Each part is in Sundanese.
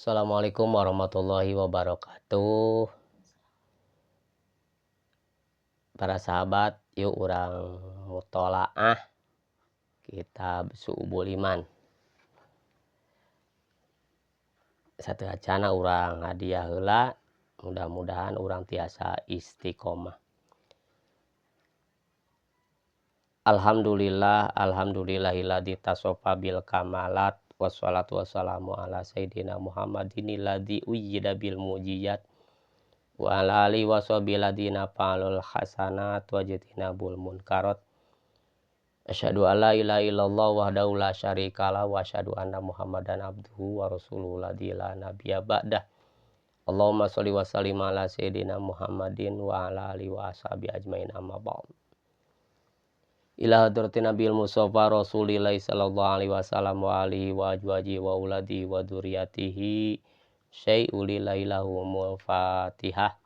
Assalamualaikum warahmatullahi wabarakatuh. Para sahabat, yuk urang mutolaah kitab Su'ubul Iman. Sateuacana urang hadiah heula, mudah-mudahan urang tiasa istiqomah. Alhamdulillah, alhamdulillahilladzi tasofa bil kamalat, wassalatu wassalamu ala sayyidina Muhammadin alladzi uyyida bil mujizat wa ala alihi washabihi ladzina fa'alul hasanat wa jtinabul munkarat. Asyhadu an la ilaha illallah wahdahu la syarikalah wa asyhadu anna Muhammadan abduhu wa rasuluhu alladzi la nabiyya ba'dah. Allahumma sholli wa sallim ala sayyidina Muhammadin wa ala alihi wa ashabihi ajmain, amma ba'd. Ila hadrati Nabil Mustafa Rasulillah sallallahu alaihi wasallam wa alihi wa azwajihi wa auladihi wa dzurriyyatihi syai'ul lillahi lahumul Fatihah.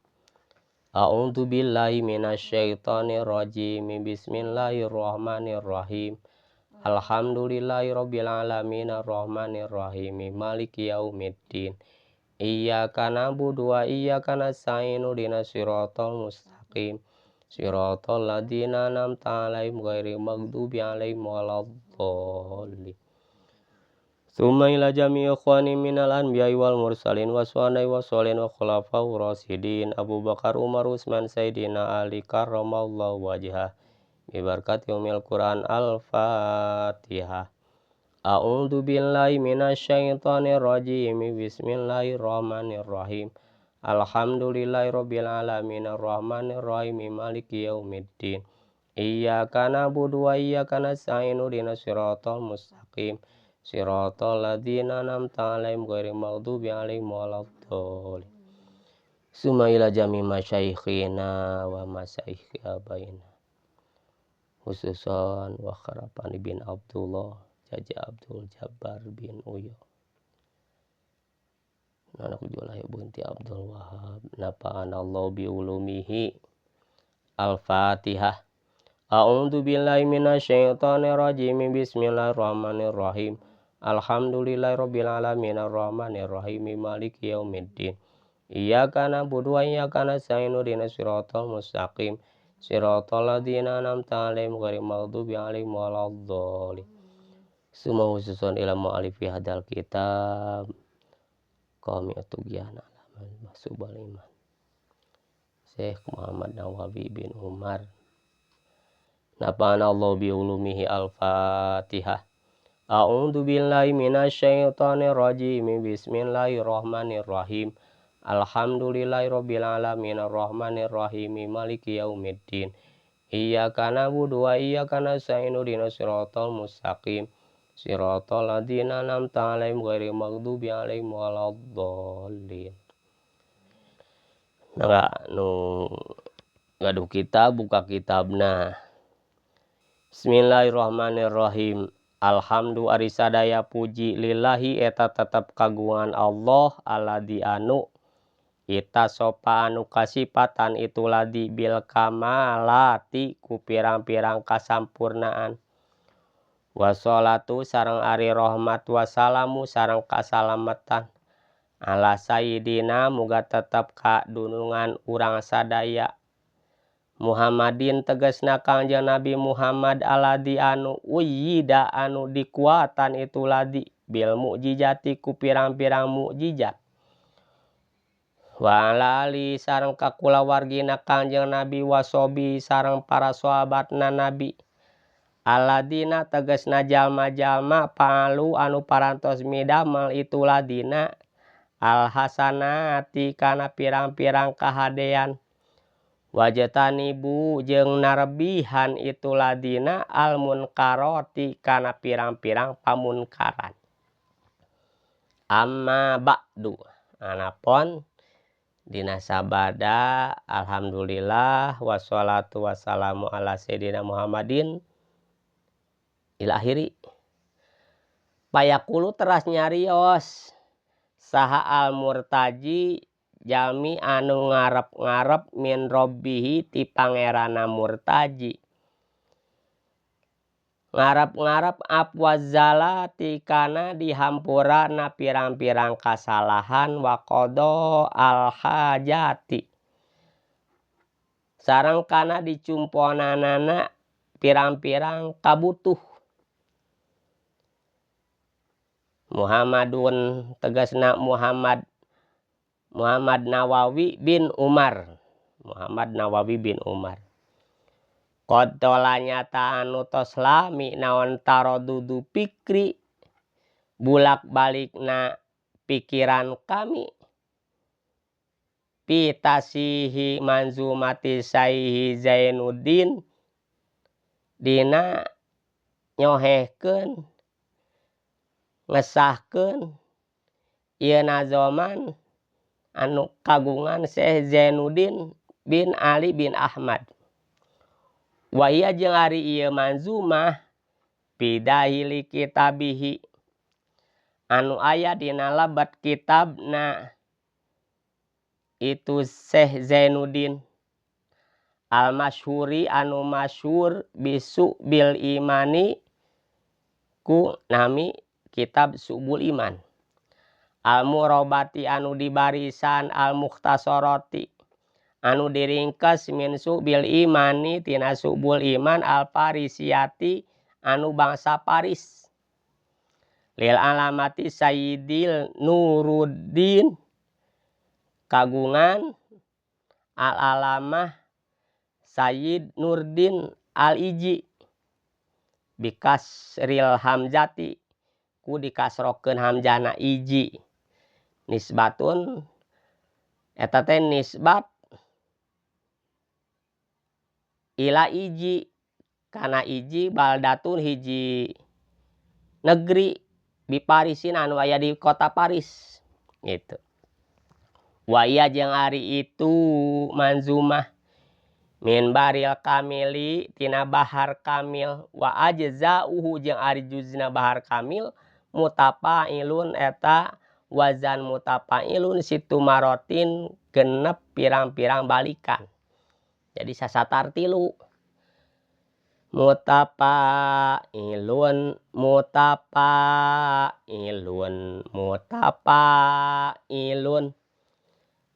A'udzu billahi minasyaitonir rajim. Bismillahirrahmanirrahim. Alhamdulillahi rabbil alamin arrahmanir rahim maliki yaumiddin. Iyyaka na'budu wa iyyaka nasta'in ihdinas siratal mustaqim. Siratal ladzina an'amta 'alaihim ghairil maghdubi 'alaihim waladdallin. Tsumma ila jami'i ikhwani minal anbiya'i wal mursalin wasyuhada'i wassolihin wa khulafaur rasyidin Abu Bakar, Umar, Utsman, Sayyidina Ali karramallahu wajhah bi barakati umil Quran. Al-Fatihah. A'udzu billahi minasyaitonir rajim. Bismillahirrahmanirrahim. Alhamdulillahi rabbil alamin arrahmanir rahim maliki yaumiddin. Iyyaka na'budu wa iyyaka nasta'in ihdinas siratal mustaqim. Siratal ladzina an'amta 'alaihim ghairil maghdubi 'alaihim waladdallin. Summa ila jami masyaikhina wa masyaikhi abaina khususan wa kharafani bin Abdullah Jaja Abdul Jabbar bin Uyo anak Julai binti Abdul Wahab nafa'ana Allah bi ulumihi. Al-Fatihah. A'udzu billahi minasyaitonir rajim. Bismillahirrahmanirrahim. Alhamdulillahi rabbil alamin arrahmanir rahim maliki yaumiddin. Iyyaka na'budu wa iyyaka nasta'in ihdinas siratal mustaqim. Siratal ladzina an'amta 'alaihim ghairil maghdubi 'alaihim waladdallin. Summa khususan ila mu'alifi hadal kitab qami atugyana masubal iman Syekh Muhammad Nawawi bin Umar nafa'ana Allah bi ulumihi. Al-Fatihah. A'udzu billahi minasyaitonir rajim. Bismillahirrahmanirrahim. Alhamdulillahi rabbil alamin arrahmanir rahim maliki yaumiddin. Iyyaka na'budu wa iyyaka nasta'in ihdinas siratal mustaqim. Siratal ladzina an'amta 'alaihim ghairil maghdubi 'alaihim waladdallin. Mangga nu gaduh kitab buka kitabna. Bismillahirrahmanirrahim. Alhamdu ari sadaya puji lillahi eta tetep kagungan Allah alladzi anu ita sopa anu kasipatan itu ladzi bil kamalati ku pirang-pirang kasampurnaan. Wassalatu sareng ari rahmat wassalamu sareng kasalamatan ala sayyidina muga tetep kadunungan urang sadaya Muhammadin tegasna Kangjeng Nabi Muhammad alladzi anu uyyida anu dikuatan itu ladzi bil mukjizati ku pirang-pirang mukjizat wa ala ali sareng kakulawargina Kangjeng Nabi wasobi sareng para sahabatna Nabi alladzina tegasna jalma-jalma palu anu parantos midamel itu ladina alhasanati kana pirang-pirang kahadean wajtanibu jeung narbihan itu ladina almunkaroti kana pirang-pirang pamunkaran. Amma ba'du. Anapun dina sabada alhamdulillah wassalatu wassalamu ala sayyidina Muhammadin ila akhiri. Payaqulu teras nyarios saha al-murtaji jalmi anu ngarep-ngarep min robbihi ti pangeranna murtaji. Ngarap-ngarap afwazalati kana dihampura na pirang-pirang kasalahan wa qadha al hajati sareng kana dicumponanana pirang-pirang kabutuh. Muhammadun tegasna muhammad, muhammad nawawi bin umar, muhammad nawawi bin umar qad thola nyata anu tos lami naon tarodudu fikri bulak balikna pikiran kami fi tashihi manzumati syaikhi zainuddin dina nyohehkeun ngesahkeun ieu nazoman anu kagungan syekh zainuddin bin ali bin ahmad. Wa hiya jeung ari ieu manzumah fi daili kitabihi anu aya dina lebet kitabna itu syekh zainuddin al masyhuri anu masyhur bisu'bil imani ku nami kitab su'bul iman al murobati anu dibarisan al mukhtasoroti anu diringkes min su'bil imani tina su'bul iman al farisiati anu bangsa paris lil alamati sayyidil nuruddin kagungan al alamah sayyid nurdin al iji bikasril hamzati ku dikasrokeun hamzahna iji nisbatun eta teh nisbat ila iji kana iji baldatun hiji negri di parisin anu aya di kota paris kitu. Wa iya jeung ari itu manzumah min bahril kamili tina bahar kamil wa ajzauhu jeung ari juzna bahar kamil mutafailun eta wazan mutafailun situ marotin genep pirang-pirang balikan jadi sasatar tilu mutafailun mutafailun mutafailun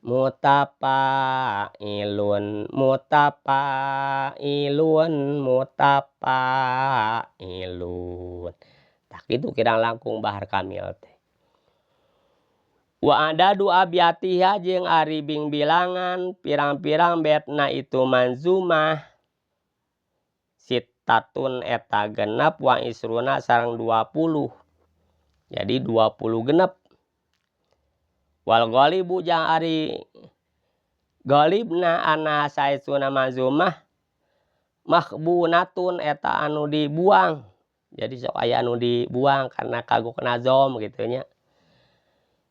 mutafailun mutafailun mutafailun tah kitu kirang langkung bahar kamil teh. Wa adadu abyatiha jeung ari bingbilangan pirang-pirang betna itu manzumah sittatun eta genep wa isruna sareng 20 jadi 20 genep wal ghalibu jang ari ghalibna anna saestuna manzumah makhbunatun eta anu dibuang jadi sok aya anu dibuang karna kagok nazom kitu nya.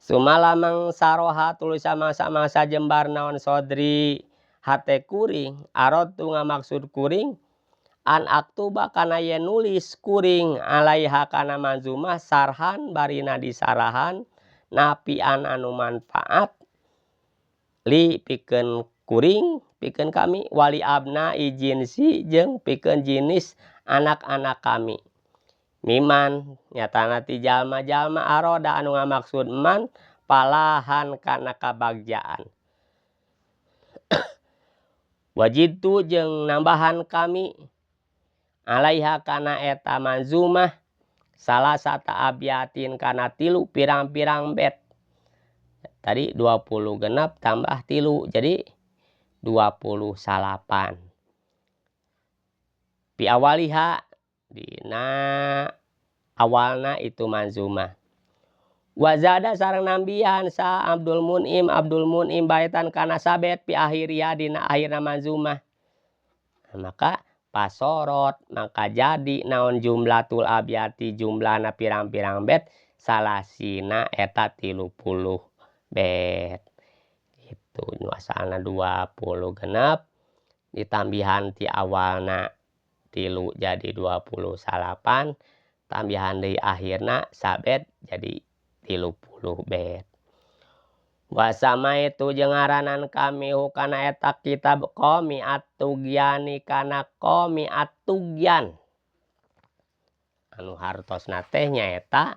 Sumalamang saroha tuluy samangsa-mangsa jembar naon sodri hate kuring arodtu ngamaksud kuring an aktuba kana yen nulis kuring alaiha kana manzumah sarhan barina disarahan napian anu manfaat li pikeun kuring pikeun kami wali abnai jinsi jeung pikeun jinis anak-anak kami miman nyatana ti jalma-jalma aroda anu ngamaksud man palahan kana kabagjaan. Wajidtu jeung nambahan kami alaiha kana eta manzumah salasata abyatin kana tilu pirang-pirang bet tadi 26 tambah 3 jadi 29 fi awaliha dina awalna itu manzumah wazada sareng nambihan saha abdul mun'im abdul mun'im baitan kana sabet fi akhiriha dina akhirna manzumah maka pasorot maka jadi naon jumlatul abyati jumlahna pirang-pirang bet salasina eta 30 bet kitu nu asalna 26 ditambihan ti awalna 3 jadi 29 tambihan deui akhirna sabet jadi 30 bet. Wasamaitu jeung ngaranan kami hu kana eta kitab qomi at-tughyani kana qomi at-tughyan. Anu hartosna teh nyaeta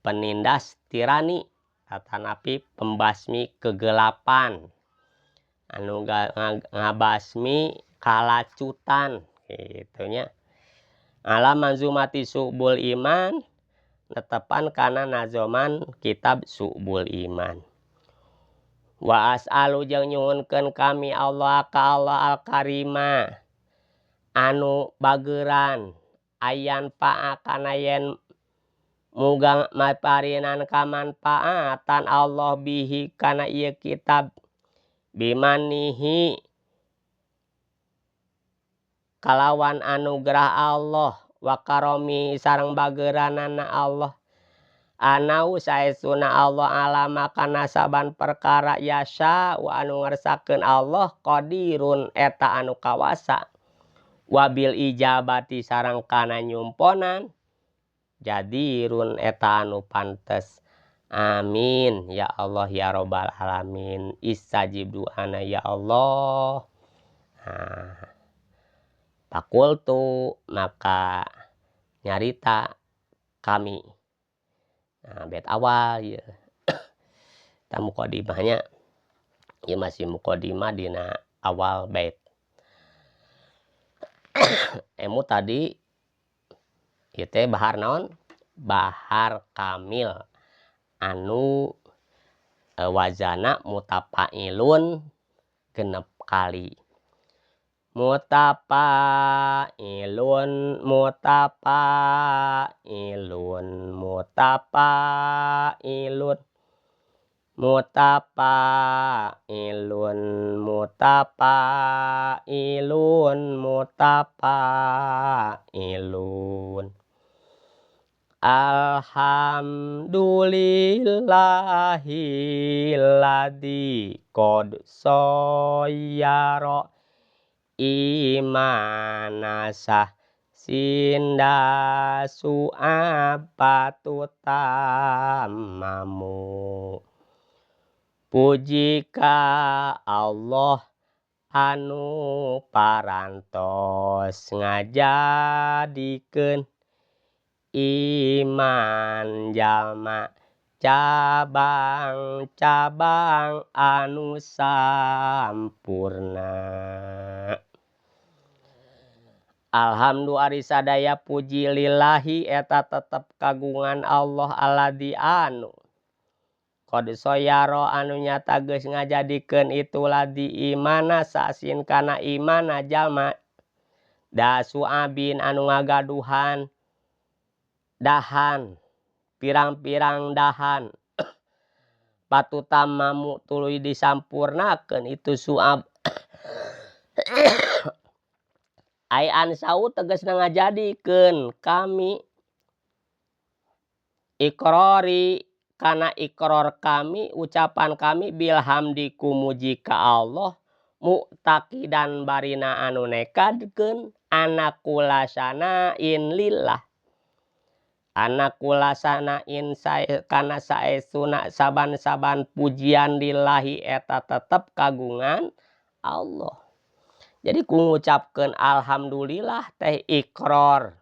penindas tirani atanapi pembasmi kegelapan anu ngabasmi kalacutan kitu nya ala manzumati syu'bul iman netepan kana nazoman kitab syu'bul iman wa as'alu jeung nyuhunkeun kami allah ka allah alkarima anu bageuran ayyan pa'a kana yen muga maparinan kamanpaatan allah bihi kana ieu kitab bimannihi kalawan anugrah allah wa karomihi sareng bageuranana allah annahu saestuna allah alama kana saban perkara yasya anu ngersakeun allah qadirun eta anu kawasa wabil ijabati sareng kana nyumponan jadirun eta anu pantes amin ya allah ya robbal alamin istajib doana ya allah nah faqultu maka nyarita kami nah bait awal ieu tah muqodimah nya ieu masih muqodimah dina awal bait emut tadi ieu teh bahar naon bahar kamil anu wazanna mutafa'ilun genep kali mutafa'ilun mutafa'ilun mutafa'ilun mutafa'ilun mutafa'ilun mutafa'ilun alhamdulillahilladzi qad shoyyara imana sahsin dasu'afatutamamu puji ka allah anu parantos ngajadikeun iman jalma cabang cabang anu sampurna alhamdu ari sadaya puji lillahi eta tetep kagungan allah alladzi anu qad shoyyara anu nyata geus ngajadikeun itu ladzi imana sasin kana imana jalma dasu'abin anu ngagaduhan dahan pirang pirang dahan fatutamamu tuluy disampurnakeun itu su'ab ai ansau tegasna ngajadikeun kami iqrori kana iqror kami ucapan kami bilhamdi ku muji ka allah mu'taqidan barina anu nekadkeun anna kulla sana'in lillah anna kulla sana'in kana saestuna saban saban pujian lillahi eta tetep kagungan allah jadi ku ngucapkeun alhamdulillah teh iqror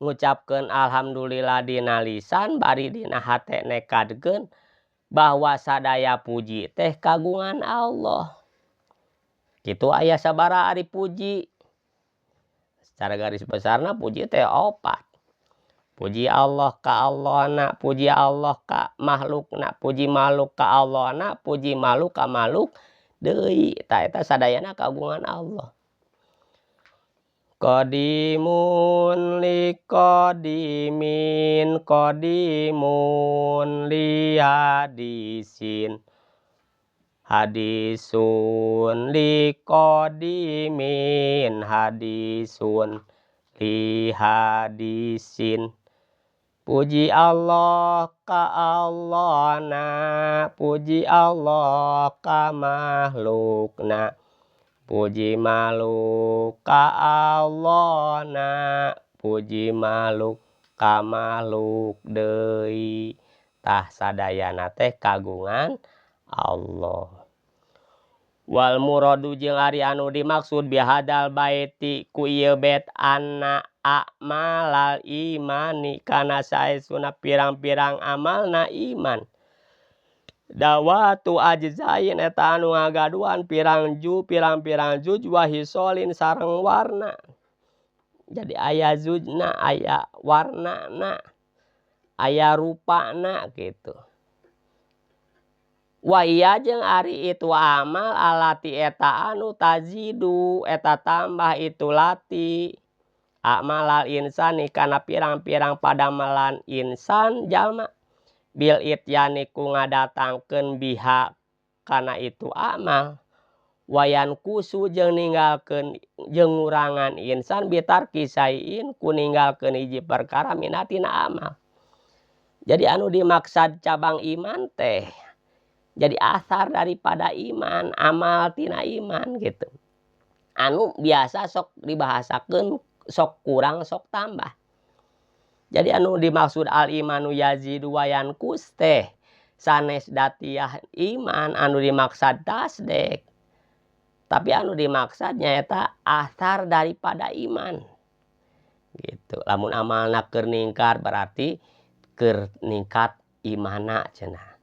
ngucapkeun alhamdulillah dina lisan bari dina hate nekadkeun bahwa sadaya puji teh kagungan allah kitu aya sabaraha ari puji sacara garis besarna puji teh opat puji allah ka allahna puji allah ka makhlukna puji makhluk ka allahna puji makhluk ka makhluk deui tah eta sadayana kagungan allah qadimun liqadimin qadimun lihadisin hadisun liqadimin hadisun lihadisin puji allah ka allahna puji allah ka makhlukna puji makhluk ka allahna puji makhluk ka makhluk deui tah sadayana teh kagungan allah wal muradu jeung ari anu dimaksud bihadzal baiti ku ieu bait anna. a'malal imani kana saestuna pirang-pirang amalna iman dawatu ajzain eta anu ngagaduhan pirang ju pirang-pirang juj wahisolin sareng warna jadi aya zujna aya warnana aya rupana kitu. Wa iya jeung ari itu amal alati eta anu tazidu eta tambah itu lati a'malal insani kana pirang-pirang padamelan insan jalma bil ityani ku ngadatangkeun biha kana itu a'mal wayan kusu jeung ninggalkeun jeung ngurangan insan bitarki saiin ku ninggalkeun hiji perkara minha tina amal. Jadi anu dimaksad cabang iman teh jadi asar daripada iman amal tina iman kitu anu biasa sok dibahasakeun sok kurang sok tambah. Jadi anu dimaksud al imanu yazidu wayanqus teh sanes dzatiyah iman anu dimaksad tasdek tapi anu dimaksad nyaeta asar daripada iman kitu lamun amalna keur ningkat berarti keur ningkat imanna cenah.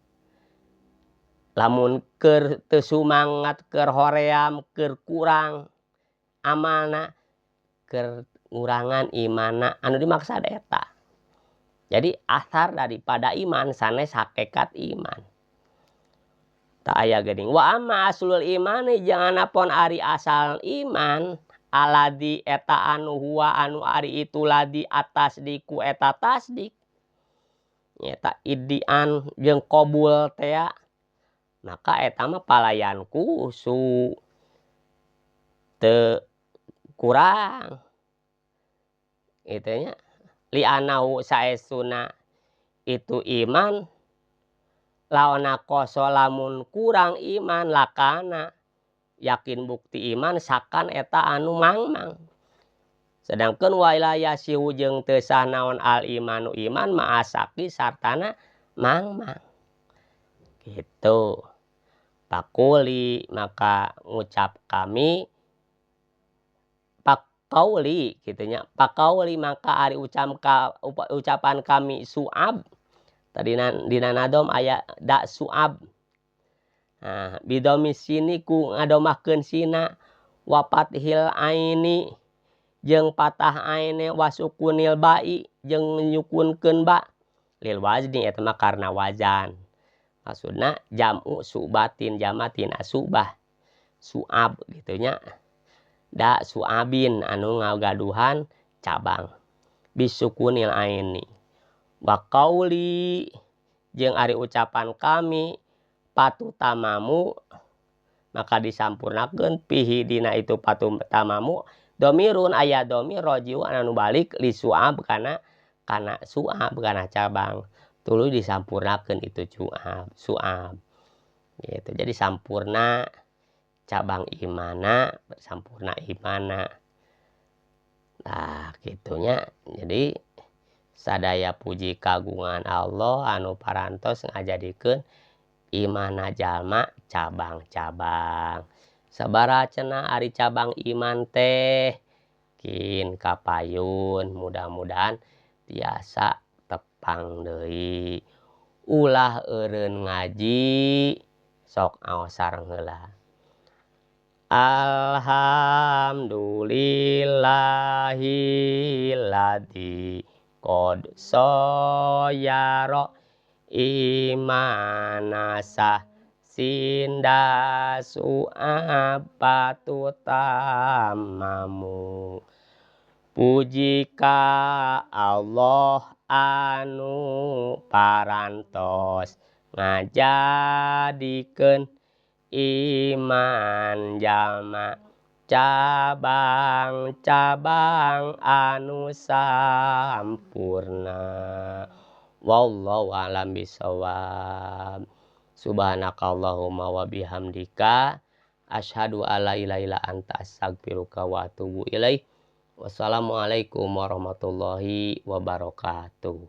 Lamun keur teu sumangat keur hoream keur kurang amalna keur ngurangan imanna anu dimaksad eta. Jadi asar daripada iman sanes hakekat iman. Tah aya geuning wa amma aslul imani jeung anapun ari asal iman alladzi eta anu huwa anu ari itu ladzi atasdiqu eta tasdik nyaeta iddian jeung qabul tea maka eta mah palayan kusu teu kurang kitu nya li'annahu saestuna itu iman laona koso lamun kurang iman lakana yakin bukti iman sakan eta anu mangmang. Sedangkeun wala yasihu jeung teu sah naon al imanu iman ma'asyaki sartana mangmang kitu. Faquli maka ngucap kami faqauli kitu nya faqauli maka ari ucapan kami su'ab tadina dina nadom aya da su'ab nah bidhomi sini ku ngadomahkeun sina wa fathil aini jeung patah ain wasukunil ba'i jeung nyukunkeun ba lil wazni eta mah karna wazan maksudna jam'u su'batin jama tina su'bah su'ab kitu nya da su'abin anu ngagaduhan cabang bisukunil aini wa qauli jeung ari ucapan kami patutamamu maka disampurnakeun fihi dina itu patutamamu dhomirun aya dhomir rojiun anu balik li su'ab kana kana su'ab kana cabang tuluy disampurnakeun itu cu'ab su'ab kitu jadi sampurna cabang imanna sampurna imanna tah kitu nya jadi sadaya puji kagungan Allah anu parantos ngajadikeun imanna jalma cabang-cabang sabaraha cenah ari cabang iman teh kin kapayun mudah-mudahan tiasa tepang deui ulah eureun ngaji sok ngaos sareng heula. Alhamdulillahilladzi qad shoyyara imana sahsinda su'ab patutamamu puji ka Allah anu parantos ngajadikeun iman jalma cabang-cabang anu sampurna wallahu a'lam bishawab. Subhanakallahumma wabihamdika asyhadu alla ilaha illa anta astaghfiruka wa atubu ilaik. Wassalamualaikum warahmatullahi wabarakatuh.